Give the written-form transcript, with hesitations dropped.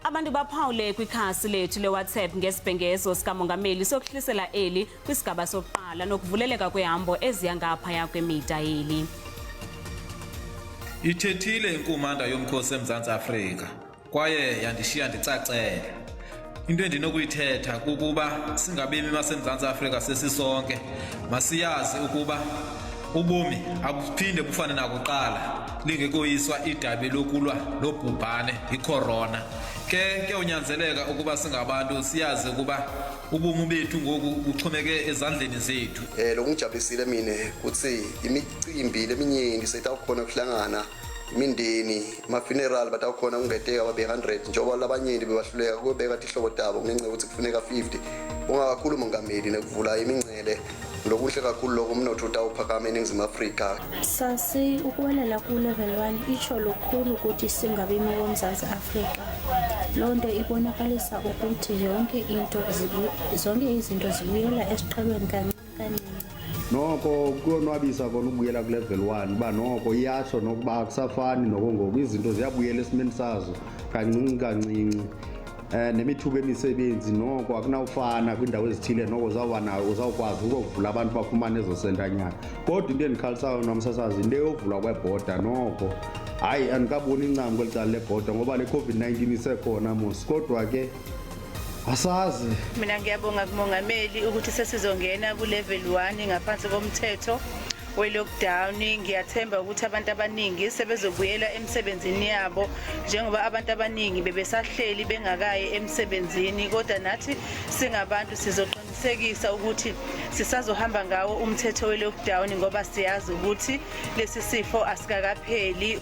Abantu baphawule kwikhasi lethu leWhatsApp ngesibhengezo sikamongameli sokuhlisela eli kwisigaba sokuqala nokuvuleleka kwehambo eziya ngaphaya kwemida yeli. Ithethile inkumanda yomkhosi eMzantsi Afrika kwaye yandishiya ndicacele. Into endinokuyithetha kukuba singabemi baseMzantsi Afrika sesisonke masiyazi ukuba ubomi abuphinde bufane nakuqala lingekoyiswa idabi lokulwa lobhubhane ikhorona. Ke kuyawunyanzeleka ukuba singabantu siyazi ukuba ubomi bethu ngoku buxhomeke ezandleni zethu. Lokungijabulisile mine kutsi imicimbi leminyenti seyitawukhona kuhlangana imindeni ama-funeral batawukhona kungeteka babe 100 njengoba labanyenti bebahluleka kuyobeka tihlobo tabo ngenxa yokuthi kufuneka 50. Bonga kakhulu mongameli nekuvula imincele, lokuhle kakhulu loko, umnotho utawuphakama eNingizimu Afrika. Sasi ukuwelela ku-level 1 itsho lukhulu kuthi singabemi boMzantsi Afrika. Loo nto ibonakalisa ukuthi yonke into zonke izinto zibuyela esiqhelweni kancinci kancinci. Noko kuyonwabisa kona ukubuyela ku-level 1, uba noko iyatsho nokuba akusafani noko ngoku, izinto ziyabuyela esimeni sazo kancinci kancinci. Nemithuba emisebenzi noko akunawufana kwiindawo ezithile, noko zawuba nayo, uzawukwazi ukuvula abantu bafumane ezo sentanyana. Kodwa into endikhalisayo namsasazi, into eyovulwa kwebhoda noko, hayi, andikaboni incam kweli cala lebhoda ngoba le COVID-19 isekhona mos, kodwa ke asazi. Mina ngiyabonga kumongameli ukuthi sesizongena ku-level 1 ngaphansi komthetho we-lockdown. Ngiyathemba ukuthi abantu abaningi sebezobuyela emsebenzini yabo, njengoba abantu abaningi bebesahleli bengakayi emsebenzini, kodwa nathi singabantu sizoqinisekisa ukuthi sisazohamba ngawo umthetho we-lockdown ngoba siyazi ukuthi lesi sifo asikakapheli.